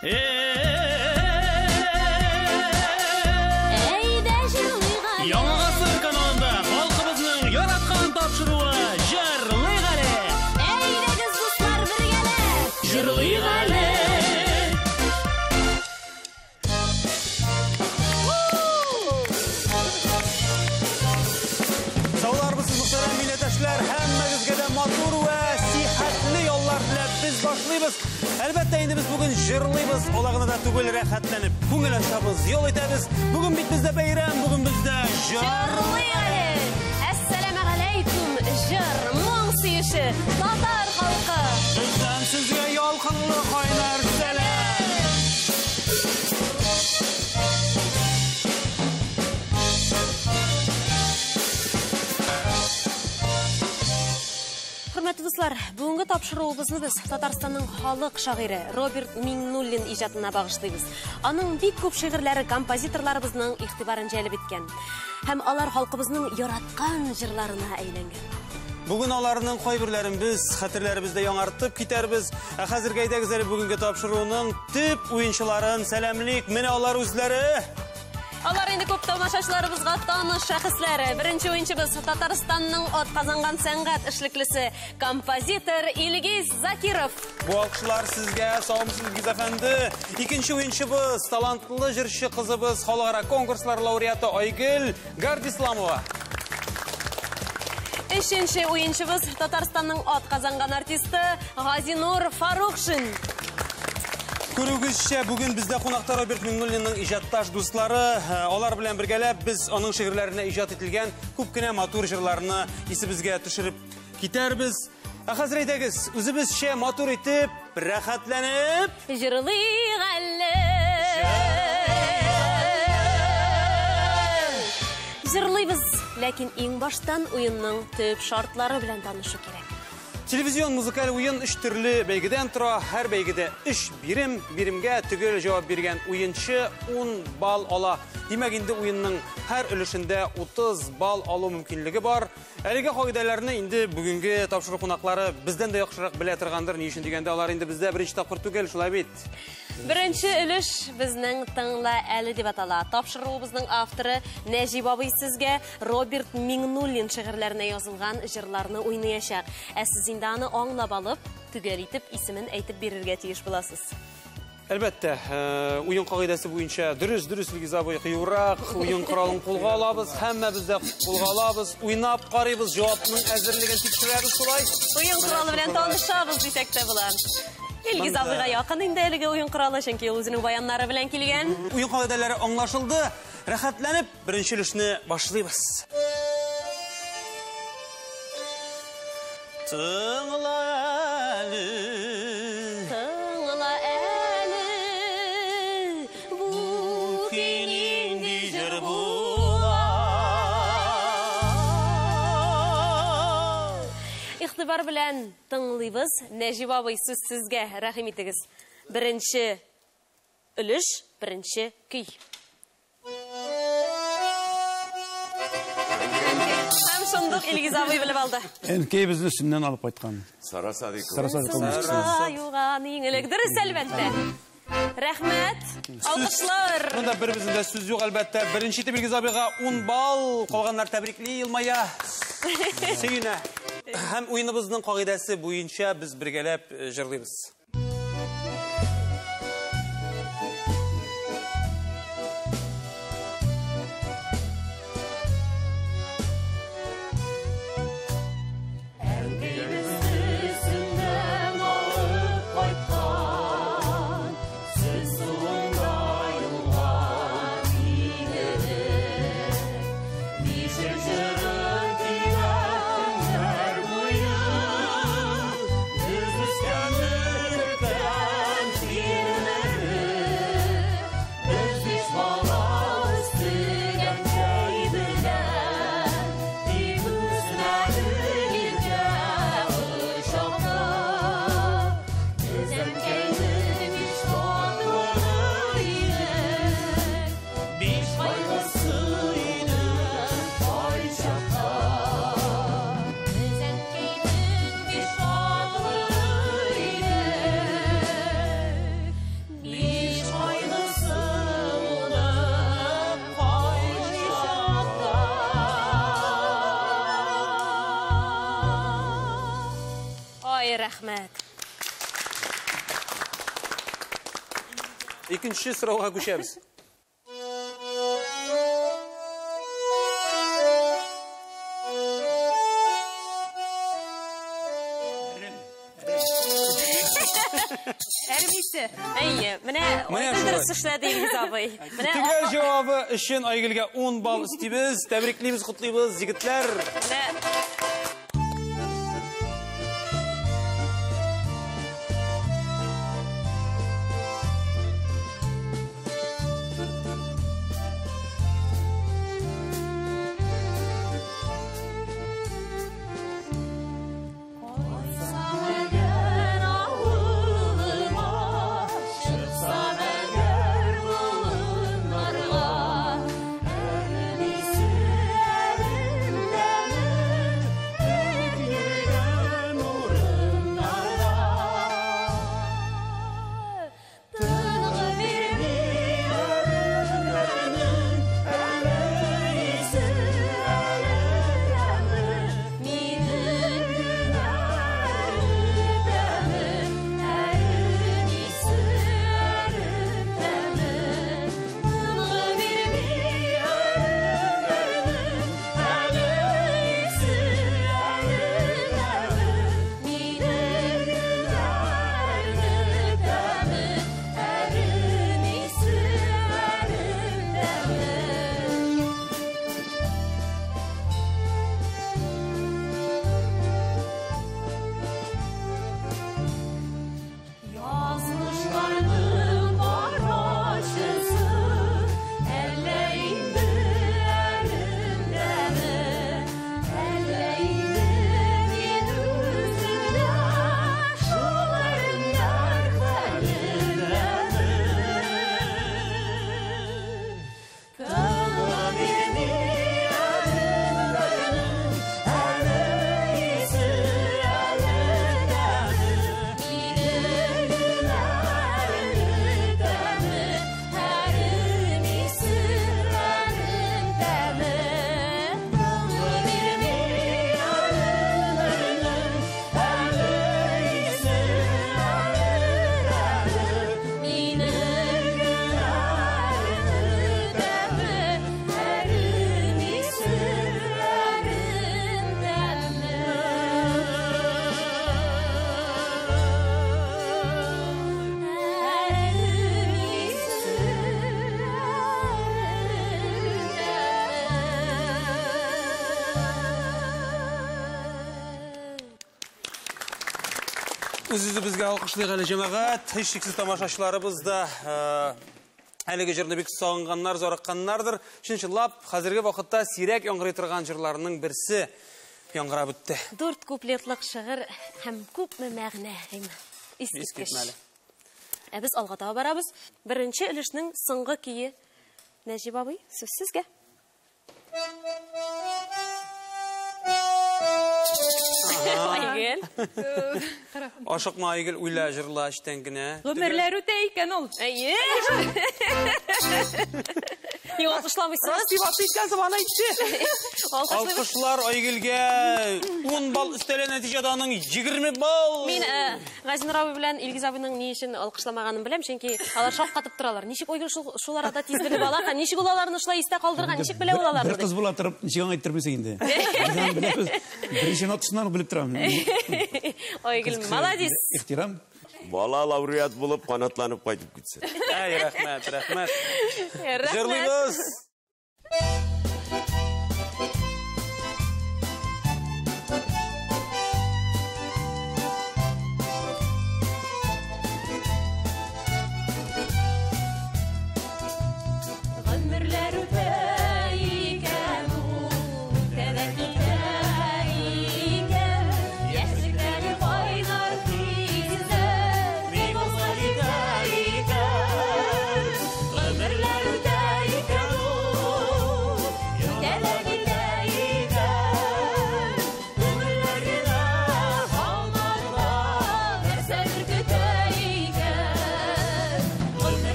Әйдә җырлыйк әле. Яңа гасыр каналында халкыбызның яраткан тапшыруы Җырлыйк әле. Әйдәгез, дуслар, бергәләп Җырлыйк әле. Сауларбысыз, мөхтәрәм милләттәшләр, һәммәгезгә дә матур вә сихәтле яллар теләп без башлыйбыз. Әлбәттә, инде без бүген җырлыйбыз, алай гына да түгел, рәхәтләнеп күңел ачабыз, ял итәбез. Бүген бит бездә бәйрәм, бүген бездә җыр. Җырлыйк әле. Әссәламегаләйкүм, җыр, моң сөюче татар халкы. Бездән сезгә ялкынлы кайнар сәлам. Хөрмәтле дуслар, бүгенге тапшыруыбызны без Татарстанның халык шагыйре Роберт Миңнуллин иҗатына багышлыйбыз. Аның бик күп шигырьләре композиторларыбызның игътибарын җәлеп иткән һәм алар халкыбызның яраткан җырларына әйләнгән. Бүген аларның кайберләрен без хәтерләребездә яңартып китәрбез. Ә хәзергә әйдәгез әле бүгенге тапшыруның төп уенчыларын сәламлик. Менә алар үзләре. Алар инде күп тамашачыларыбызга таныш шәхесләр. Беренче уенчыбыз Татарстанның атказанган сәнгать эшлеклесе, композитор Илгиз Закиров. Бу алкышлар сезгә, саумысыз, Илгиз әфәнде. Икенче уенчыбыз, талантлы җырчы кызыбыз, халыкара конкурслар лауреаты Айгөл Гардисламова. Өченче уенчыбыз Татарстанның атказанган артисты Газинур Фарукшин. Күрүгезчә, бүген бездә кунакта Роберт Миңнуллинның иҗатташ дуслары. Алар белән бергәләп без аның шигырьләренә иҗат ителгән күп кенә матур җырларны исебезгә төшереп китәрбез. Ә хәзер әйдәгез, үзебезчә матур итеп, рәхәтләнеп җырлыйк әле. Җырлыйбыз, ләкин иң баштан уенның төп шартлары белән танышу кирәк. Телевизион музыкаль уен өч төрле бәйгедән тора. Һәр бәйгедә өч бирем, биремгә төгәл җавап биргән уенчы 10 балл ала. Димәк, инде уенның һәр өлешендә 30 балл алу мөмкинлеге бар. Әлеге кагыйдәләрне инде бүгенге тапшыру кунаклары бездән дә яхшырак белә торгандыр. Ни өчен дигәндә, алар инде бездә беренче тапкыр түгел, шулай бит. Беренче өлеш безнең Тыңла әле дип атала. Тапшыруыбызның авторы Нәҗип абый сезгә Роберт Миңнуллин шигырьләренә язылган җырларны уйнаячак. Ә сез инде аны аңлап алып, төгәл итеп исемен әйтеп бирергә тиеш буласыз. Әлбәттә, уен кагыйдәсе буенча дөрес, дөрес, Илгиз абый, кыюрак уен коралын кулга алабыз, һәммәбез дә кулга алабыз, уйнап карыйбыз, җавапның әзерлеген тикшерәбез шулай. Уен коралы белән танышабыз дисәк тә була. Илгиз абыйга якын инде әлеге уен коралы, чөнки ул үзенең баяннары белән килгән. Уен кагыйдәләре аңлашылды. Рәхәтләнеп беренче өлешне башлыйбыз. Тыңла әле. Тыңла әле. Бу көй нинди җыр була? Игътибар белән тыңлыйбыз. Нәҗип абый, сүз сезгә, рәхим итегез. Беренче өлеш, беренче көй. Һәм шундук Илгиз абый белеп алды. Әнкәй безне Сөннән алып кайткан. Сара Садыйкова. Сара Садыйкова. Сара юган иң элек. Дөрес, әлбәттә. Рәхмәт. Алкышлар. Монда беребезнең дә сүз юк, әлбәттә. Беренче итеп Илгиз абыйга 10 балл. Калганнар тәбрикли, елмая. Сөенә. Һәм уеныбызның кагыйдәсе буенча без бергәләп җырлыйбыз. Рәхмәт. Икенче сорауга күчәбез. Әрмисе. Әйе, менә Айгөл дөрес эшләде, Илгиз абый. Менә төгәл җавабы өчен Айгөлгә 10 балл өстибез. Тәбриклибез, котлыйбыз, егетләр. Менә Үз-үзебезгә алкышлыйк әле, җәмәгать. Һичшиксез тамашачыларыбыз да әлеге җырны бик сагынганнар, зарыкканнардыр. Чын-чынлап, хәзерге вакытта сирәк яңгырый торган җырларның берсе яңгырап үтте. 4 куплетлык шигырь һәм күпме мәгънә. Искиткеч. Ә без алга таба барабыз. Беренче өлешнең соңгы көе. Нәҗип абый, сүз сезгә. Айгөл. Ашыкма, Айгөл, уйла, җырла эчтән генә. Гомерләр үтә икән ул. Әйе. Юк, алкышламыйсыз. Рас дип атты икән, аны әйтте. Алкышлар Айгөлгә 10 балл өстәлә, нәтиҗәдә аның 20 балл. Мин Газинур абый белән Илгиз абыйның ни өчен алкышламаганын беләм, чөнки алар шаккатып торалар. Ничек Айгөл шул арада тиз белеп ала, ничек ул аларны шулай истә калдырган, ничек белә ул аларны? Бер кыз була торып, ничек аңа әйттермисең инде? Беренче нотасыннан белеп торам. Айгөл, молодец. Ихтирам. Бала лауреат булып канатланып кайтып китсен. Әй, рәхмәт, рәхмәт. Җырлыйбыз. Гомерләр үтә икән ул, үтә дә китә икән. Яшьлектәге кайнар хисләр бик озак җитә икән. Гомерләр үтә икән ул,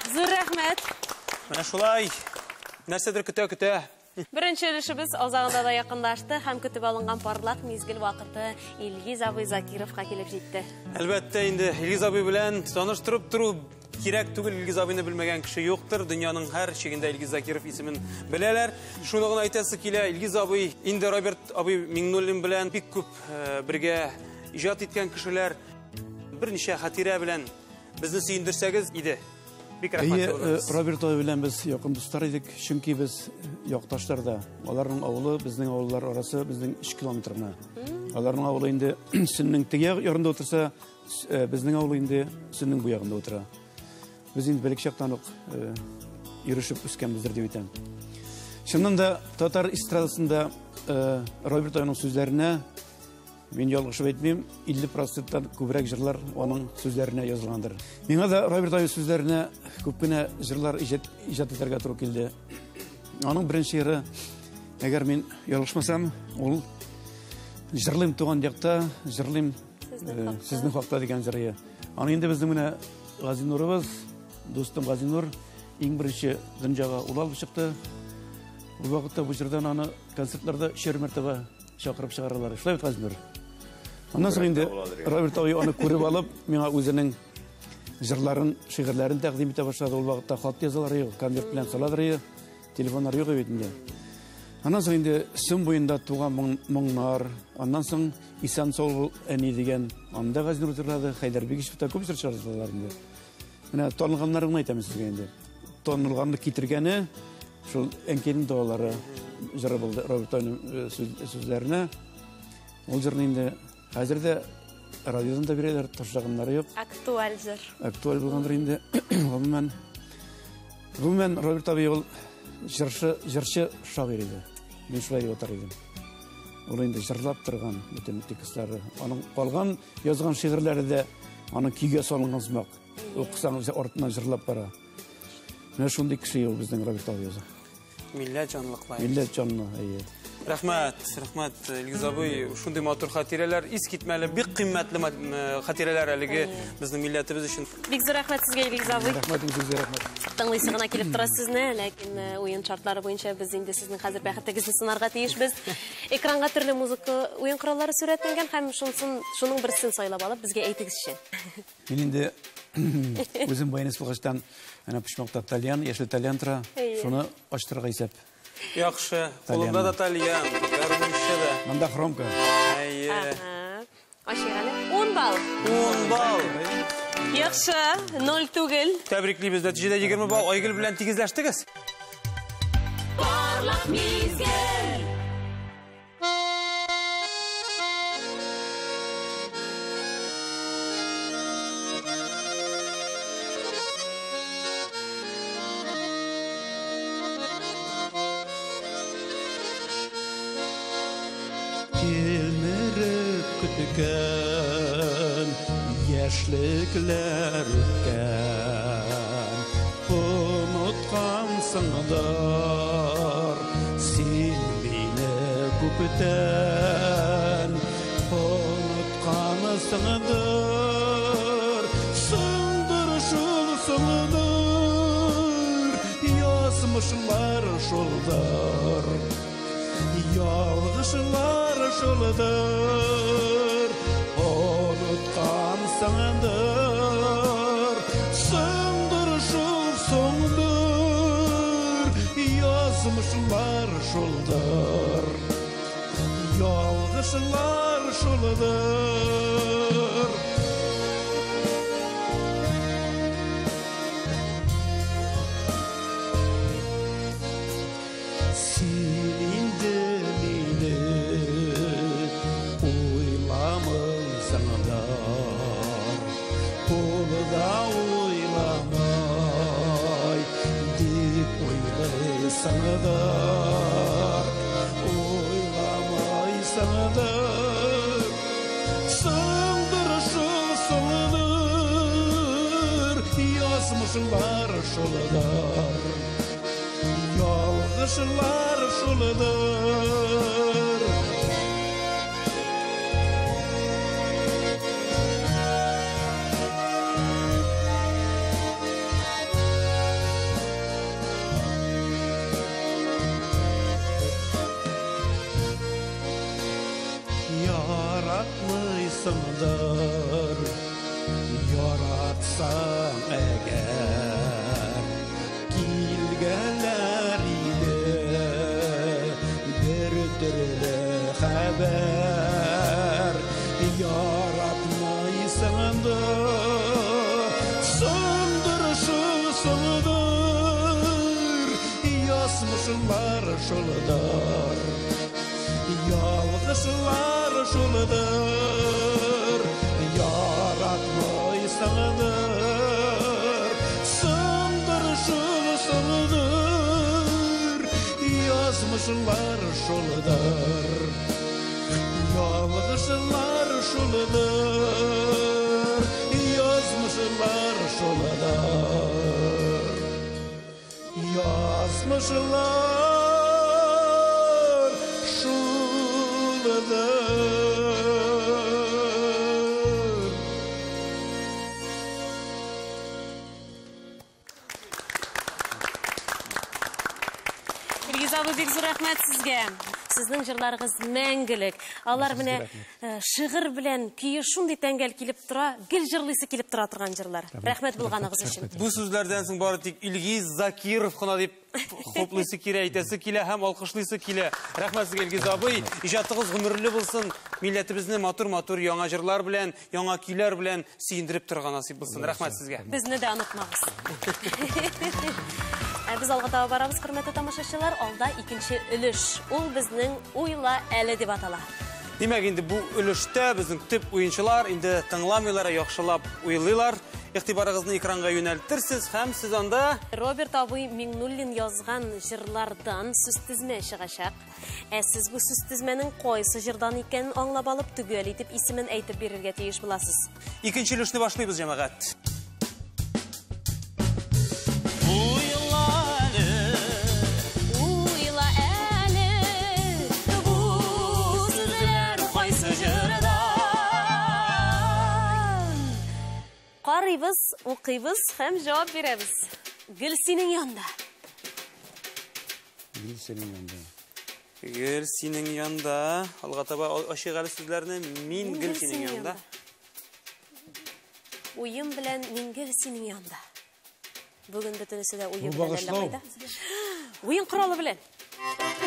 Зур рәхмәт. Менә шулай. Нәрсәдер көтә-көтә. Беренче өлешебез азагында да якынлашты һәм көтеп алынган парлак мизгел вакыты Илгиз абый Закировка килеп җитте. Әлбәттә инде Илгиз абый белән таныштырып тору кирәк түгел. Илгиз абыйны белмәгән кеше юктыр. Дөньяның һәр чигендә Илгиз Закиров исемен беләләр. Шуны гына әйтәсе килә, Илгиз абый инде Роберт абый Миңнуллин белән бик күп бергә иҗат иткән кешеләр. Берничә хатирә белән безне сөендерсәгез иде. Бик рәхмәт булырбыз. Роберт абый белән без якын дуслар идек, чөнки без якташлар да. Аларның авылы, безнең авыллар арасы безнең 3 километр гына. Аларның авылы инде Сөннең теге ярында утырса, безнең авылы инде Сөннең бу ягында утыра. Без инде бәләкәй чактан ук йөрешеп үскәнбездер дип әйтәм. Чыннан да татар эстрадасында Роберт абыйның сүзләренә мин ялгышып әйтмим, 50%-тан күбрәк җырлар аның сүзләренә язылгандыр. Миңа да Роберт абый сүзләренә күп кенә җырлар иҗат итәргә туры килде. Аның беренче җыры, әгәр мин ялгышмасам, ул Җырлыйм туган якта, җырлыйм сезнең хакта дигән җыры. Аны инде безнең менә Газинурыбыз, дустым Газинур иң беренче дөньяга ул алып чыкты. Бу вакытта бу җырдан аны концертларда өчәр мәртәбә чакырып чыгаралар. Шулай бит, Газинур? Аннан соң инде Роберт абый аны күреп алып, миңа үзенең җырларын, шигырьләрен тәкъдим итә башлады. Ул вакытта хат язалар юк, конверт белән салалар юк, телефоннар юк бит инде. Аннан соң инде Сөн буенда туган моңнар, аннан соң Исән сау бул әни дигән, анда Газинур җырлады, Хәйдәр Бигишев та күп җырчылар җырладылар инде. Менә танылганнарын гына әйтәм сезгә инде. Танылганны китергәне шул Әнкәйнең догалары җыры булды Роберт абыйның сүзләренә. Ул җырны инде хәзер дә радиодан да бирәләр, ташлаганнары юк. Актуаль җыр. Актуаль булгандыр инде. Гомумән Роберт абый ул җырчы шагыйрь иде. Мин шулай дип атар идем. Ул инде җырлап торган бөтен текстлары. Аның калган язган шигырьләре дә аның көйгә салынган сымак. Укысаң, артыннан җырлап бара. Менә шундый кеше ул безнең Роберт абый үзе. Милләт җанлыклар. Милләт җанлы, әйе. Рәхмәт, рәхмәт, Илгиз абый. Шундый матур хатирәләр, искитмәле, бик кыйммәтле хатирәләр әлеге безнең милләтебез өчен. Бик зур рәхмәт сезгә, Илгиз абый. Рәхмәт үзегезгә, рәхмәт. Тыңлыйсы гына килеп тора сезне, ләкин уен шартлары буенча без инде сезнең хәзер бәхетегезне сынарга тиешбез. Экранга төрле музыка уен кораллары сурәтләнгән һәм шуның берсен сайлап алып безгә әйтегезче. Мин инде үзем баянист булгачтан, әнә почмакта тальян, яшел тальян тора. Шуны ачтырырга исәп. Яхшы, кулымда да тальян, гармунчы да. Монда хромка. Әйе. Ага. Ачыйк әле. 10 балл. 10 балл. Яхшы, 0 түгел. Тәбриклибез, нәтиҗәдә 20 балл. Айгөл белән тигезләштегез. Парлак мизгел. Тилмереп көткән яшьлекләр үткән, оныткансыңдыр син мине күптән, оныткансыңдыр, соңдыр шул соңдыр, язмышлар шулдыр. Ялгышлар шулдыр, оныткансыңдыр, соңдыр шул соңдыр, язмышлар шулдыр, ялгышлар шулдыр. Син инде мине уйламыйсыңдыр, ул да уйламай дип уйлыйсыңдыр, уйламайсыңдыр, соңдыр шул соңдыр, язмышлар шулдыр, ялгышлар шулдыр. Язмышлар шулдыр, ялгышлар шулдыр, яратмыйсыңдыр, сындырышылсыңдыр, язмышлар шулдыр, ялгышлар шулдыр, язмышлар шулдыр. Язмышлар шулдыр. Илгиз абый, бик зур рәхмәт сезгә. Сезнең җырларыгыз мәңгелек. Алар менә шигырь белән көе шундый тәңгәл килеп тора, гел җырлыйсы килеп тора торган җырлар. Рәхмәт булганыгыз өчен. Бу сүзләрдән соң бары тик Илгиз Закиров кына дип хуплыйсы килә, әйтәсе килә һәм алкышлыйсы килә. Рәхмәт сезгә, Илгиз абый. Иҗатыгыз гомерле булсын. Милләтебезне матур-матур яңа җырлар белән, яңа көйләр белән сөендереп торырга насыйп булсын. Рәхмәт сезгә. Безне дә онытмагыз. Ә без алга таба барабыз, хөрмәтле тамашачылар. Алда икенче өлеш. Ул безнең Уйла әле дип атала. Димәк, инде бу өлештә безнең төп уенчылар инде тыңламыйлар, яхшылап уйлыйлар. Игътибарыгызны экранга юнәлтерсез һәм сез анда Роберт абый Миңнуллин язган җырлардан сүз тезмә чыгачак. Ә сез бу сүз тезмәнең кайсы җырдан икәнен аңлап алып, төгәл итеп исемен әйтеп бирергә тиеш буласыз. Икенче өлешне башлыйбыз, җәмәгать. Уйла әле, Уйла әле, бу сүзләр кайсы җырдан? Карыйбыз, укыйбыз һәм җавап бирәбез. Гел синең янда. Гел синең янда. Гел синең янда. Алга таба ачык әле сүзләрне. Мин гел синең янда. Уем белән мин гел синең янда. Бүген бөтенесе дә уем Бу белән әллә багышлау. кайда. Уен коралы белән.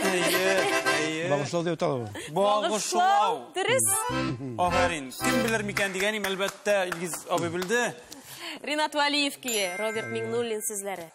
Әйе, әйе. Багышлау дип атала бу. Багышлау. Дөрес. Афәрин. Кем белер микән дигәнем, әлбәттә, Илгиз абый белде. Ринат Вәлиев көе, Роберт Миңнуллин сүзләре.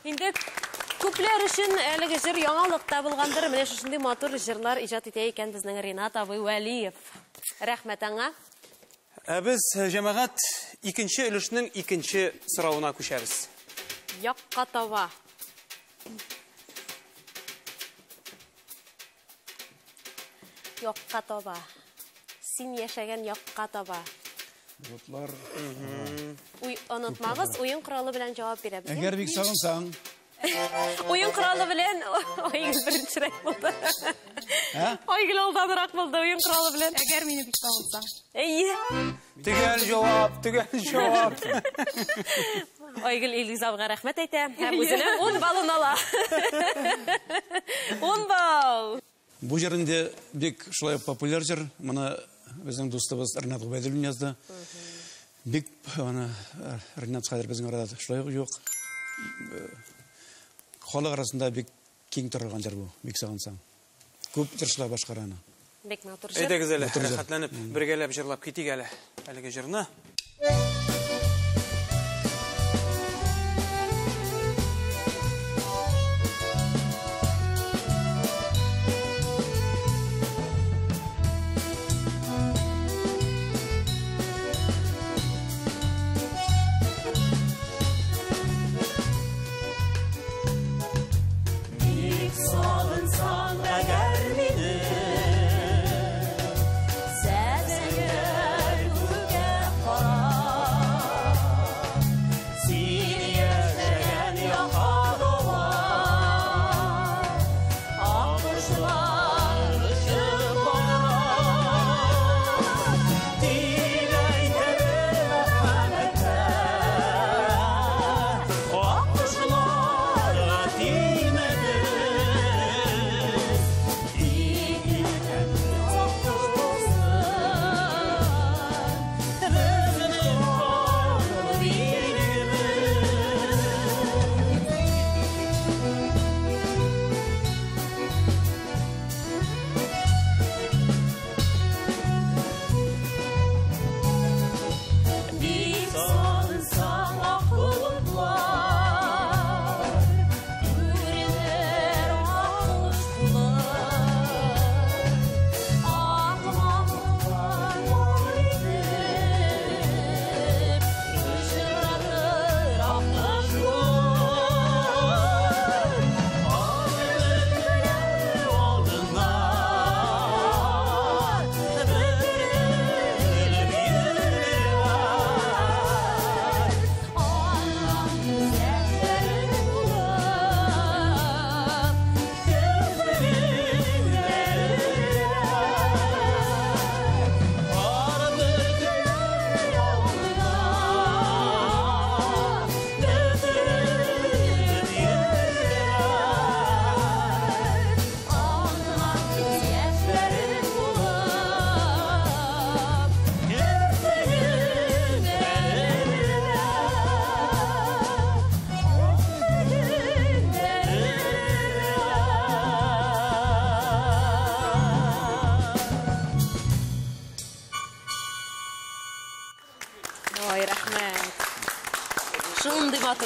Инде күпләр өчен әлеге җыр яңалык та булгандыр. Менә шушындый матур җырлар иҗат итә икән безнең Ринат абый Вәлиев. Рәхмәт аңа. Ә без, җәмәгать, икенче өлешнең икенче соравына күчәбез. Якка таба. Якка таба. Син яшәгән якка таба. Болытлар. Уй, онытмагыз, уен коралы белән җавап бирәбез. Әгәр бик сагынсаң. Уен коралы белән Айгөл беренчерәк булды. Айгөл алданрак булды уен коралы белән. Әгәр мине бик сагынсаң. Әйе. Төгәл җавап, төгәл җавап. Айгөл Илгиз абыйга рәхмәт әйтә һәм үзенә 10 баллын ала. 10 балл. Бу җыр инде бик шулай популяр җыр. Моны безнең дустыбыз Ренат Гобәйдуллин язды. Бик аны Ренат хәзер безнең арада шулай ук юк. Халык арасында бик киң таралган җыр бу, бик сагынсаң. Күп җырчылар башкара аны. Бик матур җыр. Әйдәгез әле, рәхәтләнеп, бергәләп җырлап китик әле әлеге җырны.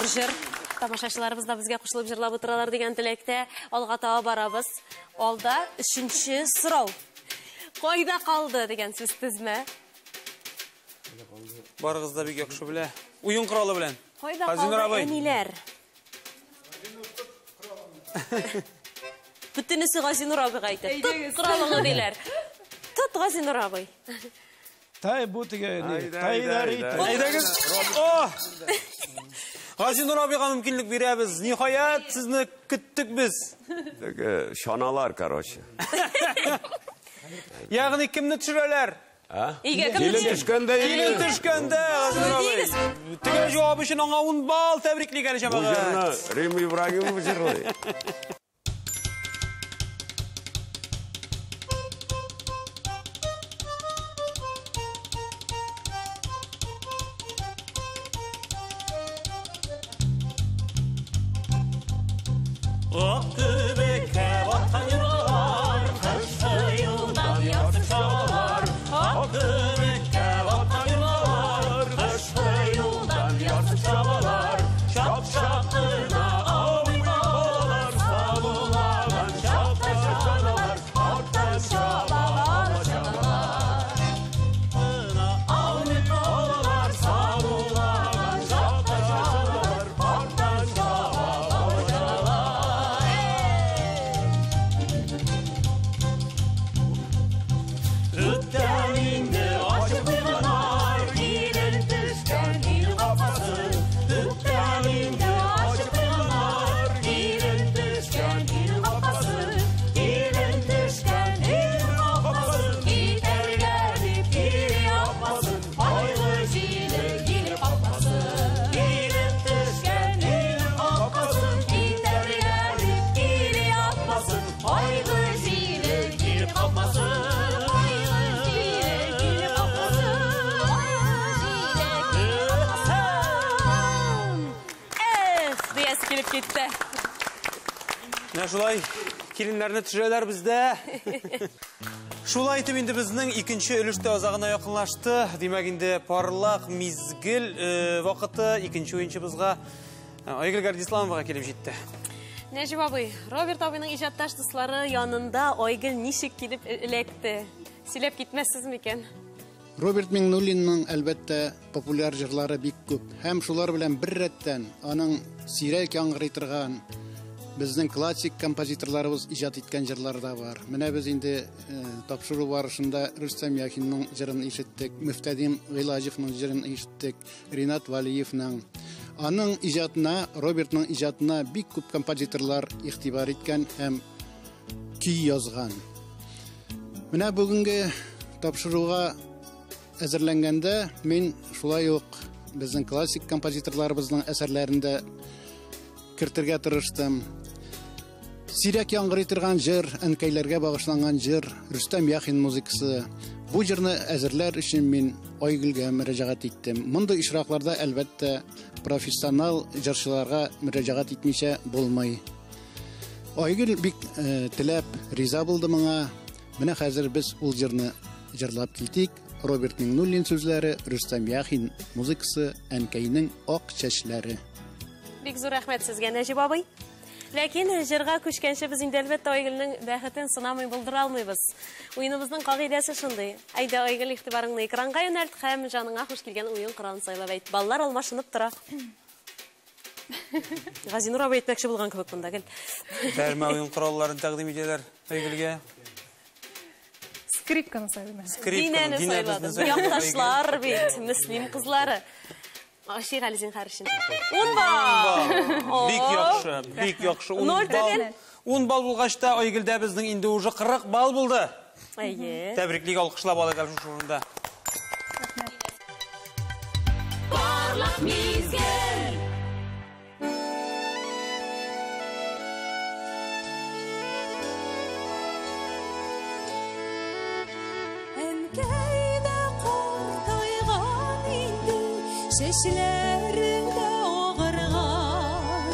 Җыр. Тамашачыларыбыз да безгә кушылып җырлап утыралар дигән теләктә алга таба барабыз. Алда өченче сорау. Кайда калды дигән сүз тезмә. Барыгыз да бик яхшы белә. Уен коралы белән. Кайда калды әниләр? Бөтенесе Газинур абыйга әйтә. Тот коралыңны диләр. Тот Газинур абый. Тай бу теге ни? Тайлар ит. Әйдәгез. О! Газинур абыйга мөмкинлек бирәбез. Ниһаять, сезне көттек без. Теге шаналар, короче. Ягъни кемне төшерәләр? Өйгә кемне төшкәндә? Килен төшкәндә, Газинур абый. Теге җавап өчен аңа 10 балл тәбриклик әле җәмәгать. Бу җырны Рим Ибрагимов җырлый. Şap şapına avı kolar. китте. Менә шулай киленнәрне төшерәләр бездә. Шулай итеп инде безнең икенче өлеш тә азагына якынлашты. Димәк инде парлак мизгел вакыты икенче уенчыбызга Айгөл Гардисламовага килеп җитте. Нәҗип абый, Роберт абыйның иҗатташ дуслары янында Айгөл ничек килеп эләкте? Сөйләп китмәссез микән? Роберт Миңнуллинның, әлбәттә, популяр җырлары бик күп. Һәм шулар белән бер рәттән аның сирәк яңгырый торган безнең классик композиторларыбыз иҗат иткән җырлар да бар. Менә без инде тапшыру барышында Рөстәм Яхинның җырын ишеттек, Мөфтәдим Гыйлаҗевның җырын ишеттек, Ринат Валиевның. Аның иҗатына, Робертның иҗатына бик күп композиторлар игътибар иткән һәм көй язган. Менә бүгенге тапшыруга әзерләнгәндә мин шулай ук безнең классик композиторларыбызның әсәрләрен дә кертергә тырыштым. Сирәк яңгырый торган җыр, әнкәйләргә багышланган җыр, Рөстәм Яхин музыкасы. Бу җырны әзерләр өчен мин Айгөлгә мөрәҗәгать иттем. Мондый очракларда, әлбәттә, профессионал җырчыларга мөрәҗәгать итмичә булмый. Айгөл бик теләп риза булды моңа. Менә хәзер без ул җырны җырлап китик. Роберт Миңнуллин сүзләре, Рөстәм Яхин музыкасы, Әнкәйнең ак чәчләре. Бик зур рәхмәт сезгә, Нәҗип абый. Ләкин җырга күчкәнче без инде әлбәттә Айгөлнең бәхетен сынамый булдыра алмыйбыз. Уеныбызның кагыйдәсе шундый. Әйдә, Айгөл, игътибарыңны экранга юнәлт һәм җаныңа хуш килгән уен коралын сайлап әйт. Баллар алмашынып тора. Газинур абый әйтмәкче булган кебек монда, гел. Бәрмә уен коралларын тәкъдим итәләр Айгөлгә. Скрипканы сайлыйм. Скрипканы, Динәне Динә сайладым. безне сайлады. Якташлар бит, Мөслим кызлары. Ашыйк әле зинһар өчен. 10 балл! Бик яхшы, бик яхшы. 10 Ноль балл. түгел. 10 балл булгач та Айгөлдә безнең инде уже 40 балл булды. Әйе. Тәбриклик, алкышлап алыйк әле шушы урында. Парлак мизгел. Әнкәй дә картайган инде, чәчләре дә агарган.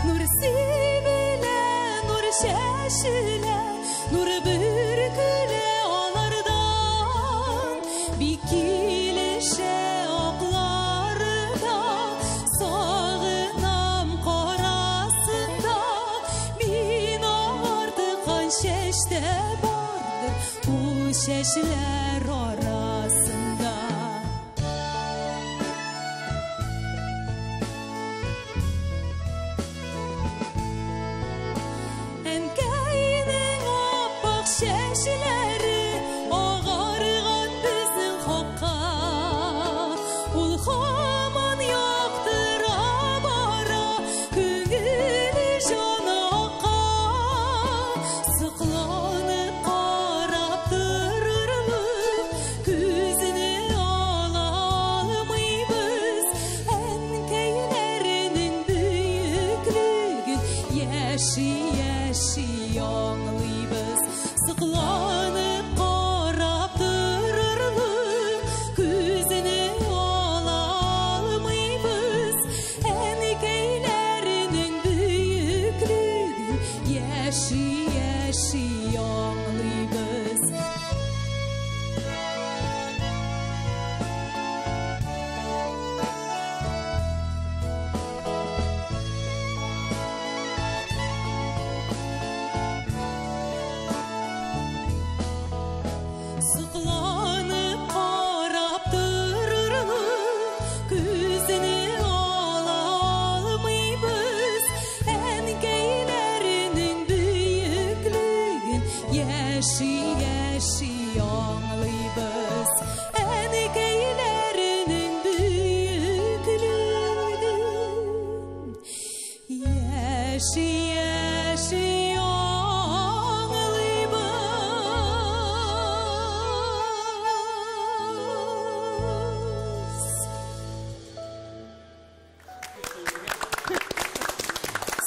Нур сибелә, нур чәчелә, нур бөркелә алардан. Бик килешә аклары да, сагынам карасын да. Мин агартыкан чәчтә бардыр ул чәчләр арасында. Әнкәйнең аппак чәчләре агарган безнең хакка. Ул һаман яктыра бара, күңеле җаны акка. Сокланып карап торырлык, күзне ала алмыйбыз. Әнкәйләрнең бөеклеген яши-яши аңлыйбыз. Сокланып карап торырлык, күзне ала алмыйбыз. Әнкәйләрнең бөеклеген яши-яши аңлыйбыз. Сокланып карап торырлык, күзне ала алмыйбыз. Әнкәйләрнең бөеклеген яши-яши аңлыйбыз. Әнкәйләрнең бөеклеген яши-яши аңлыйбыз.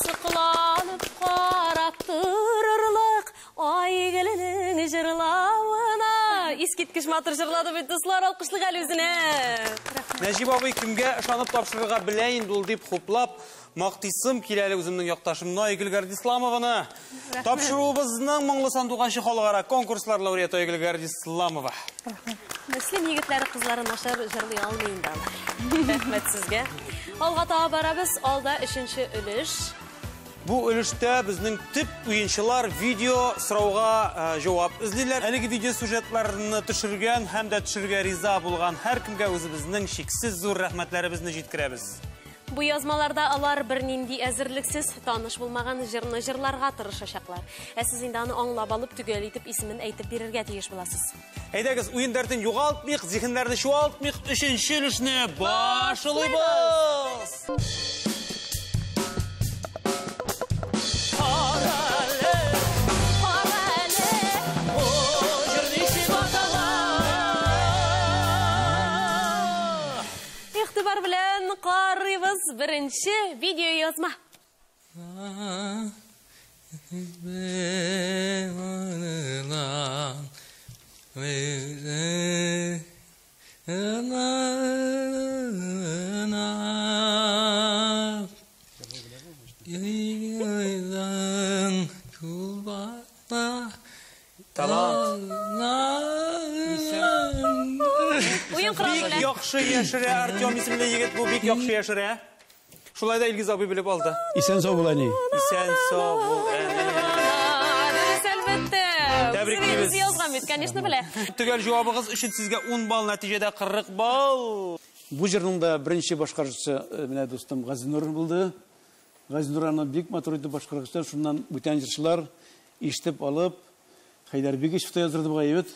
Сокланып карап торырлык Айгөлнең җырлавына. Искиткеч матур җырлады бит, дуслар, алкышлык әле үзенә. Нәҗип абый кемгә ышанып тапшырырга белә инде ул дип хуплап, мактыйсым килә әле үземнең якташымны Айгөл Гардисламованы. Тапшыруыбызның моңлы сандугачы халыкара конкурслар лауреаты Айгөл Гардисламова. Мөслим егетләре кызлары начар җырлый алмый инде алар. Рәхмәт сезгә. Алга таба барабыз. Алда өченче өлеш. Бу өлештә безнең төп уенчылар видео сорауга җавап эзлиләр. Әлеге видео сюжетларны төшергән һәм дә төшерергә риза булган һәркемгә үзебезнең чиксез зур рәхмәтләребезне җиткерәбез. Бу язмаларда алар бернинди әзерлексез таныш булмаган җырны җырларга тырышачаклар. Ә сез инде аны аңлап алып, төгәл итеп исемен әйтеп бирергә тиеш буласыз. Әйдәгез, уен дәртен югалтмыйк, зиһеннәрне чуалтмыйк, өченче өлешне башлыйбыз. Игътибар белән карыйбыз беренче видео язма. Талант. Уен коралы Бик белән. яхшы яшерә Артем исемле егет бу, бик яхшы яшерә. Шулай да Илгиз абый белеп алды. Исән сау бул, әни. Исән сау бул, әни. Дөрес, әлбәттә. Тәбриклибез. Үзе язган бит, конечно, белә. Төгәл җавабыгыз өчен сезгә 10 балл, нәтиҗәдә 40 балл. Бу җырның да беренче башкаручысы менә дустым Газинур булды. Газинур аны бик матур итеп башкарган, шуннан бүтән җырчылар ишетеп алып, Хәйдәр Бигичев та яздырды бугай, бит.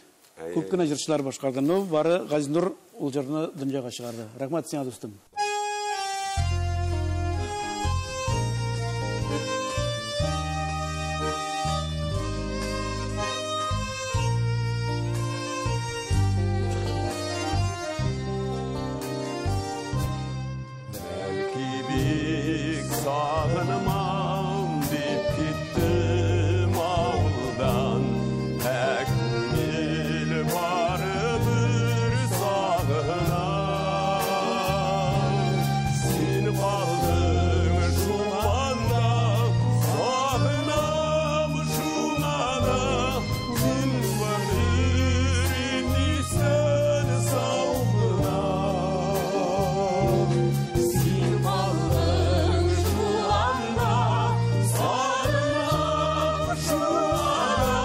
Күп кенә җырчылар башкарды. Но бары Газинур ул җырны дөньяга чыгарды. Рәхмәт сиңа, дустым. Бәлки бик сагынмам дип киттем авылдан. Ә күңел барыбер сагына. Син калдың шуланда, сагынам шуңа да. Син барыр исән сау гына. Син калдың шуланда, сагынам шуңа да.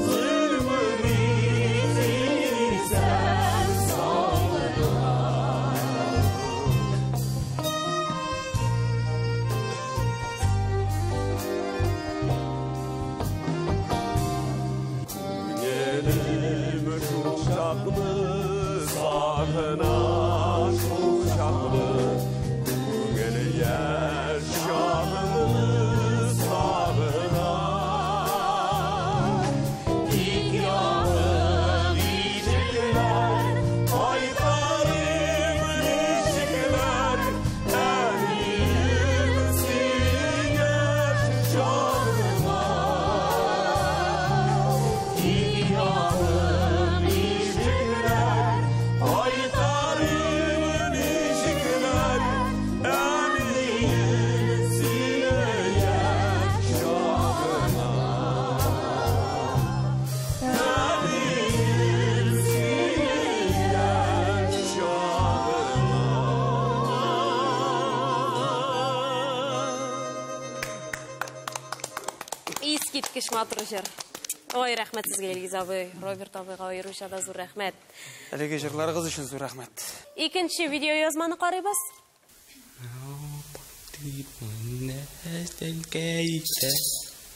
Син барыр исән сау гына. Күңелем шул чакны сагына, шул чакны. Күңел яшь чагымны сагына. Тик ябык ишекләр, кайтарым ничекләр, әнием синең яшь чагыңа. Тик ябык ишекләр, кайтарым ничекләр, әнием синең яшь чагыңа. Әнием синең яшь чагыңа. Искиткеч матур җыр. Ой, рәхмәт сезгә, Илгиз абый, Роберт абыйга аеруча да зур рәхмәт. Әлеге җырларыгыз өчен зур рәхмәт. Икенче видео язманы карыйбыз.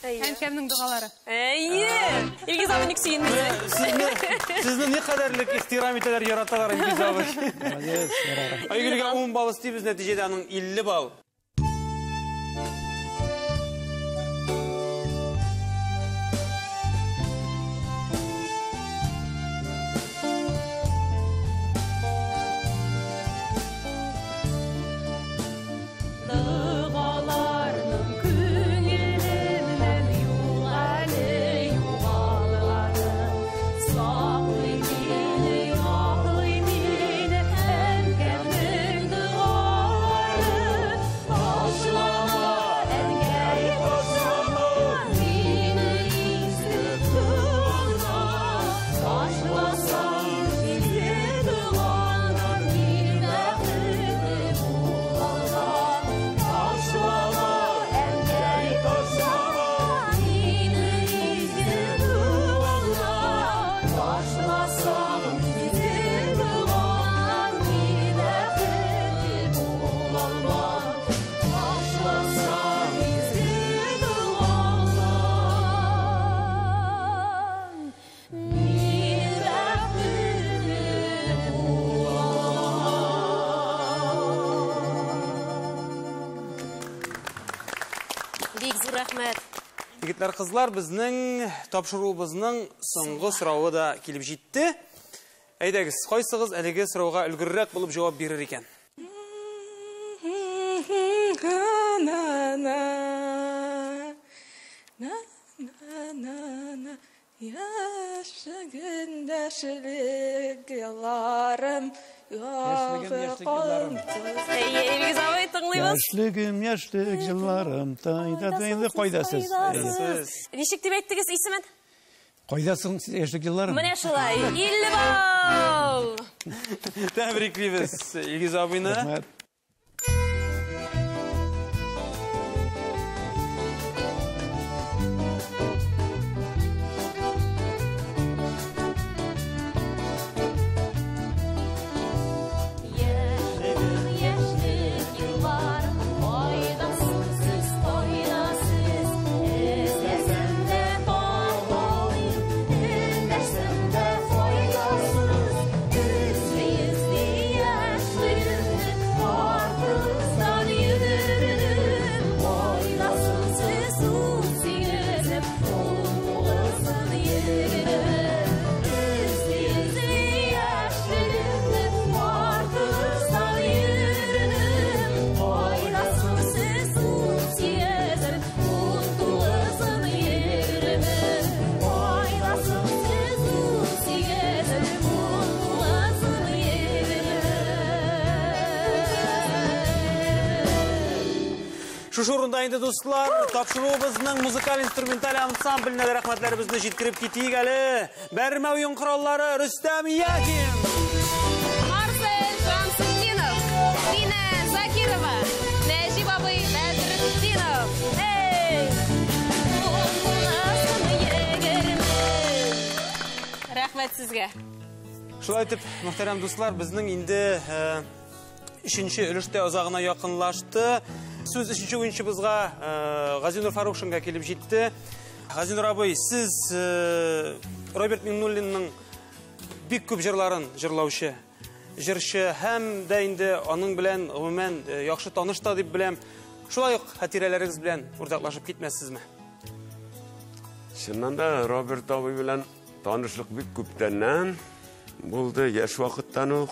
Әнкәмнең догалары. Әйе! Илгиз абый ник сөенде? Сезне никадәрлек ихтирам итәләр, яраталар, Илгиз абый. Молодец, ярар. Айгөлгә 10 балл өстибез, нәтиҗәдә аның 50 балл. Дыгаларның күңеленнән юк әле югалганы. Саклый мине, яклый мине, әнкәмнең Рәхмәт. Егетләр, кызлар, безнең тапшыруыбызның соңгы соравы да килеп җитте. Әйдәгез, кайсыгыз әлеге сорауга өлгеррәк булып җавап бирер икән? Яшьлек елларым, Әйе, Илгиз абый, тыңлыйбыз. Яшьлегем, яшьлек елларым, тайда инде кайда сез? Ничек дип әйттегез исемен? Кайдасың яшьлек елларым? Менә шулай, 50 балл! Тәбриклибез Илгиз абыйны. Рәхмәт. Яшьлек елларым, кайдасың сез, кайда сез? Эзләсәм дә табалмыйм, эндәшсәм дә файдасыз. Эзли-эзли яшьлегемне, артыгыздан йөгердем. Кайдасың сез, 18-ем, 19-ын 20-ем. Эзли-эзли яшьлегемне, артыгыздан йөгердем. Кайдасың сез, 18-ем, 19-ын 20-ем. Кайдасың сез, 18-ем, 19-ын 20-ем. Шушы урында инде, дуслар, тапшыруыбызның музыкаль-инструменталь ансамбленә дә рәхмәтләребезне җиткереп китик әле. Бәрмә уен кораллары Рөстәм Яхин. Марсель Шамсутдинов, Дина Закирова, Нәҗип абый Бәдретдинов. Эй! Рәхмәт сезгә. Шулай итеп, мөхтәрәм дуслар, безнең инде өченче өлештә азагына якынлашты. Сүз өченче уенчыбызга Газинур Фарукшинга килеп җитте. Газинур абый, сез Роберт Миңнуллинның бик күп җырларын җырлаучы, җырчы һәм дә инде аның белән гомумән яхшы таныш та дип беләм. Шулай ук хатирәләрегез белән уртаклашып китмәссезме? Чыннан да Роберт абый белән танышлык бик күптәннән булды, яшь вакыттан ук.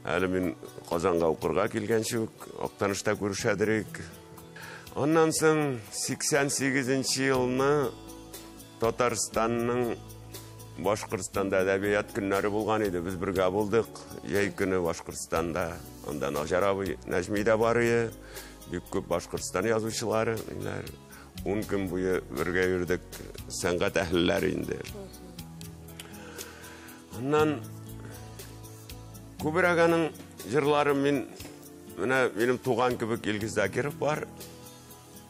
Әле мин Казанга укырга килгәнче үк Актанышта күрешәдерик. Аннан соң 88 елны Татарстанның Башкортстанда әдәбият көннәре булган иде. Без бергә булдык. Җәй көне Башкортстанда. Анда Наҗар абый Нәҗми дә бар иде. Бик күп Башкортстан язучылары. 10 көн буе бергә йөрдек. Сәнгать әһелләре инде. Аннан күбрәк аның җырлары мин, менә минем туган кебек Илгиз Закиров бар.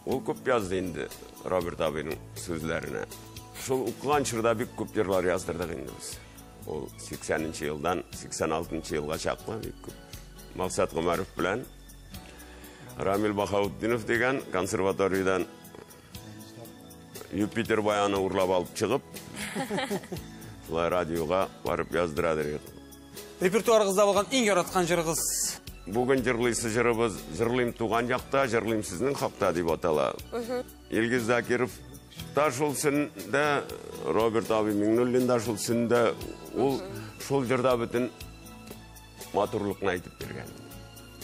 Ул күп язды инде Роберт абыйның сүзләренә. Шул укыган чорда бик күп җырлар яздырдык инде без. Ул 80 елдан 86 елга чаклы бик күп. Максат Гомәров белән Рамил Бахаутдинов дигән консерваториядан Юпитер баяны урлап алып чыгып, шулай радиога барып яздырадыр. Репертуарыгызда булган иң яраткан җырыгыз? Бүген җырлыйсы җырыбыз Җырлыйм туган якта, җырлыйм сезнең хакта дип атала. Илгиз Закиров та шул сендә, Роберт абый Миңнуллин да шул сендә, ул шул җырда бөтен матурлыкны әйтеп биргән.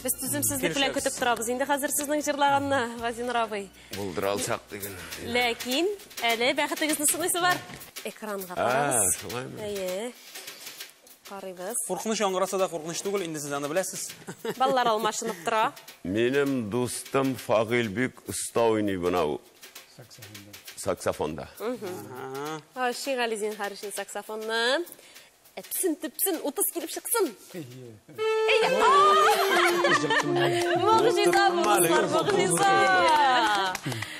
Без түземсезлек белән көтеп торабыз. Инде хәзер сезнең җырлаганны, Газинур абый. Булдыра алсак диген. Ләкин әле бәхетегезне сыныйсы бар. Экранга карагыз. Шулаймы? Әйе. Карыйбыз. Куркыныч яңгыраса да куркыныч түгел, инде сез аны беләсез. Баллар алмашынып тора. Минем дустым Фагыйль бик оста уйный бына саксофонда. Шигали зинһар өчен саксофонны. Әпсен, төпсен, 30 килеп чыксын. Могҗиза бу, дуслар, могҗиза.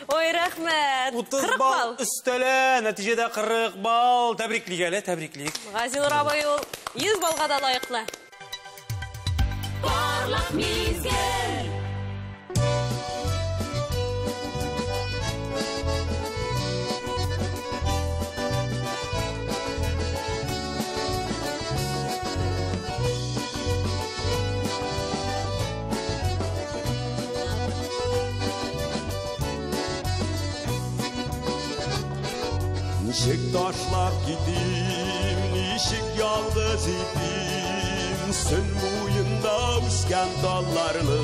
Ой, рәхмәт. 30 балл өстәлә, нәтиҗәдә 40 балл. Тәбриклик әле, тәбриклик. Газинур абый ул 100 баллга да лаеклы. Парлак мизгел. Ничек ташлап китим, ничек ялгыз итим, Сөн буенда үскән талларны.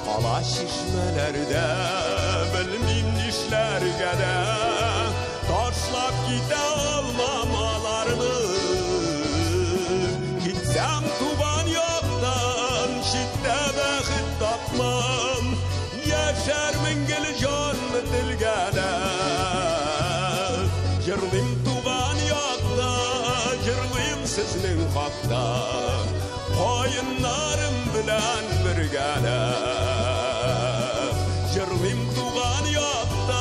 Кала чишмәләрдә, белмим нишләргә дә, Ташлап китә алмам аларны. Китсәм туган яктан, читтә бәхет тапмам, Яшәрмен гел җанны телгәләп. Җырлыйм туган якта, җырлыйм сезнең хакта, Каеннарым белән бергәләп. Җырлыйм туган якта,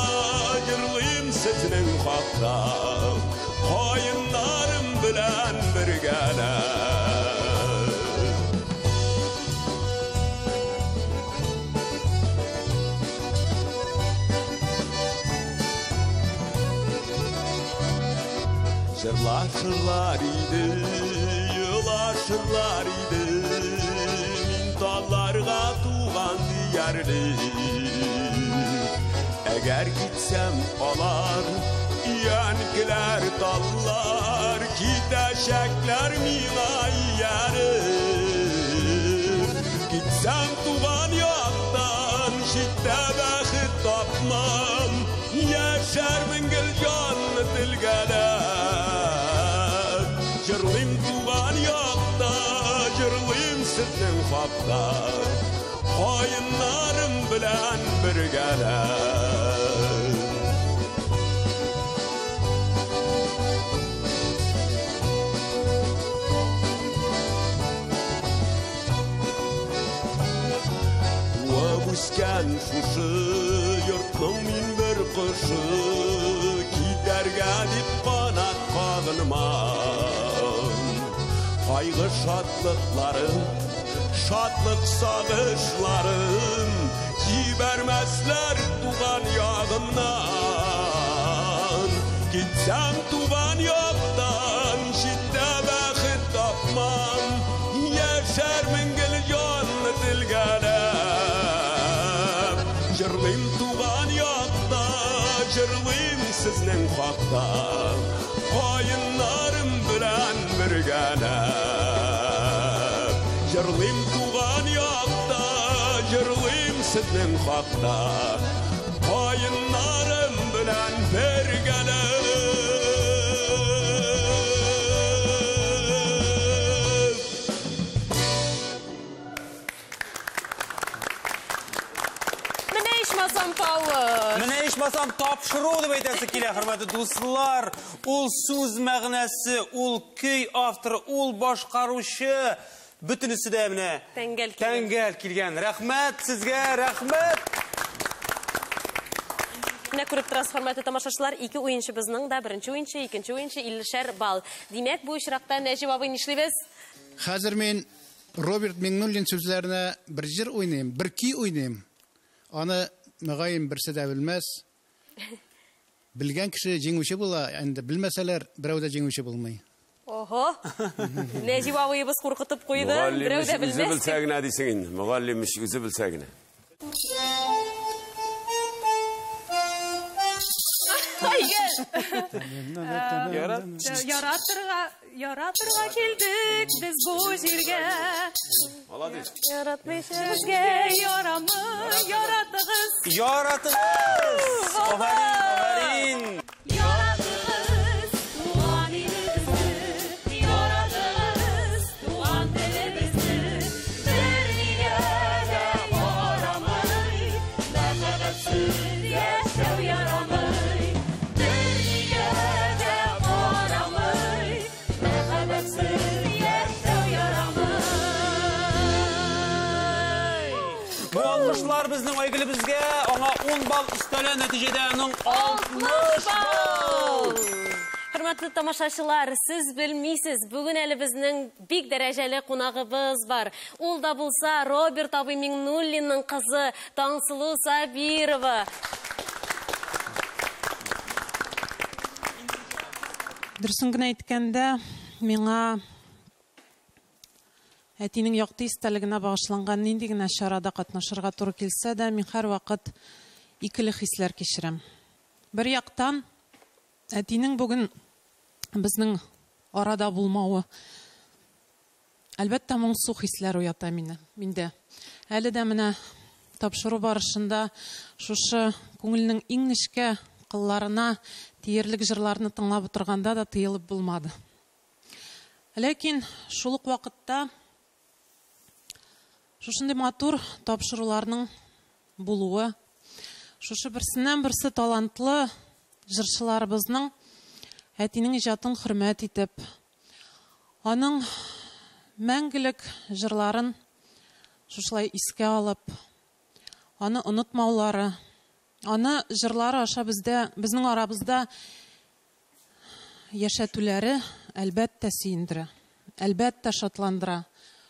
җырлыйм сезнең хакта, Каеннарым белән бергәләп. Җырлашырлар иде, елашырлар иде, Мин талларга туган диярлек. Әгәр китсәм алар, өянкеләр таллар, Китәчәкләр миңа ияреп. Китсәм туган яктан, читтә бәхет тапмам, Яшәрмен гел җанны телгәләп. Җырлыйм туган якта, җырлыйм сезнең хакта, Каеннарым белән бергәләп. Туып үскән шушы йортның мин бер кошы, Китәргә дип канат кагынмам. Кайгы шатлыкларым, шатлык сагышларым, Җибәрмәсләр туган ягымнан. Китсәм туган яктан, читтә бәхет тапмам, Яшәрмен гел җанны телгәләп. Җырлыйм туган якта, җырлыйм сезнең хакта, Каеннарым белән бергәләп. Җырлыйм туган якта, җырлыйм сезнең хакта, Каеннарым белән бергәләп. Менә ичмасам тавыш. Менә ичмасам тапшыру дип әйтәсе килә, хөрмәтле дуслар. Ул сүз мәгънәсе, ул көй авторы, ул башкаручы. Бөтенесе дә менә Тәңгәл килгән. Тәңгәл килгән. Рәхмәт сезгә, рәхмәт. Менә күреп торасыз, хөрмәтле тамашачылар, ике уенчыбызның да беренче уенчы, икенче уенчы 50 балл. Димәк, бу очракта Нәҗип абый нишлибез? Хәзер мин Роберт Миңнуллин сүзләренә бер җыр уйныйм, бер көй уйныйм. Аны мөгаен берсе дә белмәс. Белгән кеше җиңүче була, инде белмәсәләр, берәү дә җиңүче булмый. Ого! Нәҗип абыебыз куркытып куйды, Мөгаллим берәү дә үзе белмәс. белсә генә дисең инде. Мөгаллим үзе белсә генә. Яратырга, яратырга килдек без бу җиргә. Молодец. Яратмыйча Безгә ярамый, яратыгыз. Яратыгыз! Афәрин, афәрин! Яратыгыз туган илебезне, яратыгыз туган телебезне. Бернигә дә карамый, мәхәббәтсез яшәү ярамый. Бернигә дә карамый, мәхәббәтсез яшәү ярамый. Бу алкышлар безнең Айгөлебезгә, аңа 10 балл өстәлә, нәтиҗәдә аның 60 балл. Хөрмәтле тамашачылар, сез белмисез, бүген әле безнең бик дәрәҗәле кунагыбыз бар. Ул да булса Роберт абый Миңнуллинның кызы Таңсылу Сабирова. Дөресен генә әйткәндә, миңа әтинең якты истәлегенә багышланган нинди генә чарада катнашырга туры килсә дә, мин һәрвакыт икеле хисләр кичерәм. Бер яктан, әтинең бүген безнең арада булмавы, әлбәттә, моңсу хисләр уята мине, миндә. Әле дә менә тапшыру барышында шушы күңелнең иң нечкә кылларына тиярлек җырларны тыңлап утырганда да тыелып булмады. Ләкин шул ук вакытта шушындый матур тапшыруларның булуы, шушы берсеннән берсе талантлы җырчыларыбызның әтинең иҗатын хөрмәт итеп, аның мәңгелек җырларын шушылай искә алып, аны онытмаулары, аны җырлары аша бездә, безнең арабызда яшәтүләре әлбәттә сөендерә, әлбәттә шатландыра.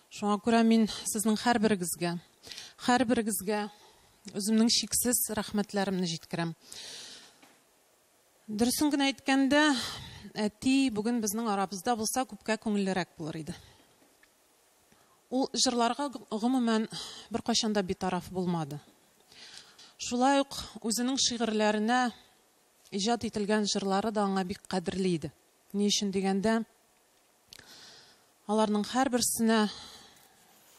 Шуңа күрә мин сезнең һәрберегезгә, һәрберегезгә үземнең чиксез рәхмәтләремне җиткерәм. Дөресен генә әйткәндә, әти бүген безнең арабызда булса, күпкә күңеллерәк булыр иде. Ул җырларга гомумән беркайчан да битараф булмады. Шулай ук үзенең шигырьләренә иҗат ителгән җырлары да аңа бик кадерле иде. Ни өчен дигәндә, аларның һәрберсенә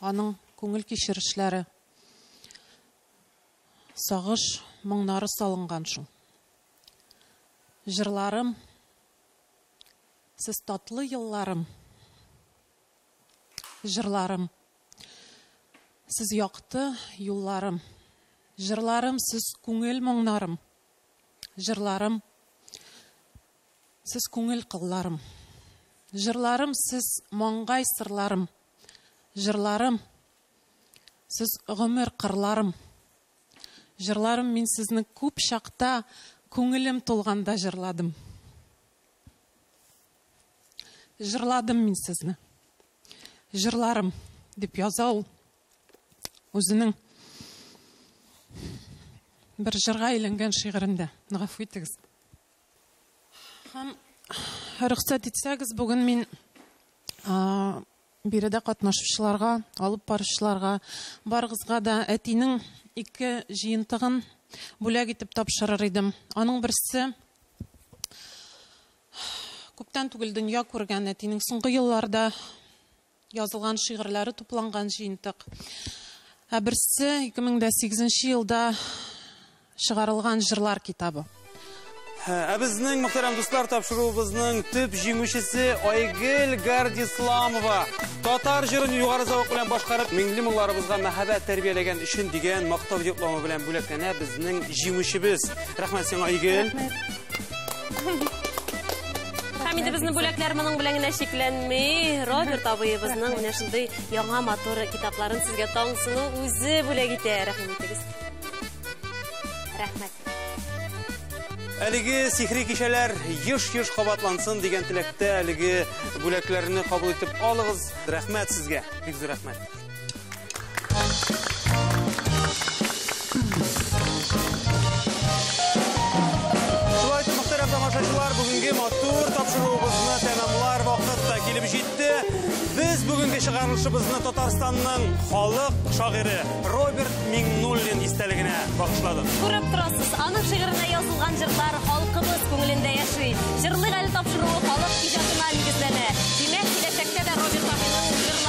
аның күңел кичерешләре, сагыш моңнары салынган шул. Җырларым, сез татлы елларым, җырларым, сез якты юлларым, җырларым, сез күңел моңнарым, җырларым, сез күңел кылларым, җырларым, сез маңгай сырларым, җырларым, сез гомер кырларым, җырларым, мин сезне күп чакта күңелем тулганда җырладым. Җырладым мин сезне. Җырларым, дип яза ул үзенең бер җырга әйләнгән шигырендә. Гафу итегез. Һәм рөхсәт итсәгез, бүген мин биредә катнашучыларга, алып баручыларга, барыгызга да әтинең ике җыентыгын бүләк итеп тапшырыр идем. Аның берсе күптән түгел дөнья күргән әтинең соңгы елларда язылган шигырьләре тупланган җыентык. Ә берсе 2008 елда чыгарылган җырлар китабы. Ә безнең мөхтәрәм дуслар, тапшыруыбызның төп җиңүчесе Айгөл Гардисламова. Татар җырын югары зәвык белән башкарып, миңле моңларыбызга мәхәббәт тәрбияләгән өчен дигән мактау дипломы белән бүләкләнә безнең җиңүчебез. Рәхмәт сиңа, Айгөл. Һәм инде безнең бүләкләр моның белән генә чикләнми. Роберт абыебызның менә шундый яңа матур китапларын сезгә Таңсылу үзе бүләк итә. Рәхим итегез. Рәхмәт. Әлеге сихри кичәләр еш-еш кабатлансын дигән теләктә әлеге бүләкләрне кабул итеп алыгыз. Рәхмәт сезгә. Бик зур рәхмәт. Шулай итеп, мөхтәрәм тамашачылар, бүгенге матур тапшыруыбызны тәмамлар вакыт та килеп җитте. Без бүгенге чыгарылышыбызны Татарстанның халык шагыйре Роберт Миңнуллин истәлегенә багышладык. Күреп торасыз, аның шигыренә язылган җырлар халкыбыз күңелендә яши. Җырлык әле тапшыруы халык иҗатына нигезләнә. Димәк, киләчәктә дә Роберт абыйның җырлары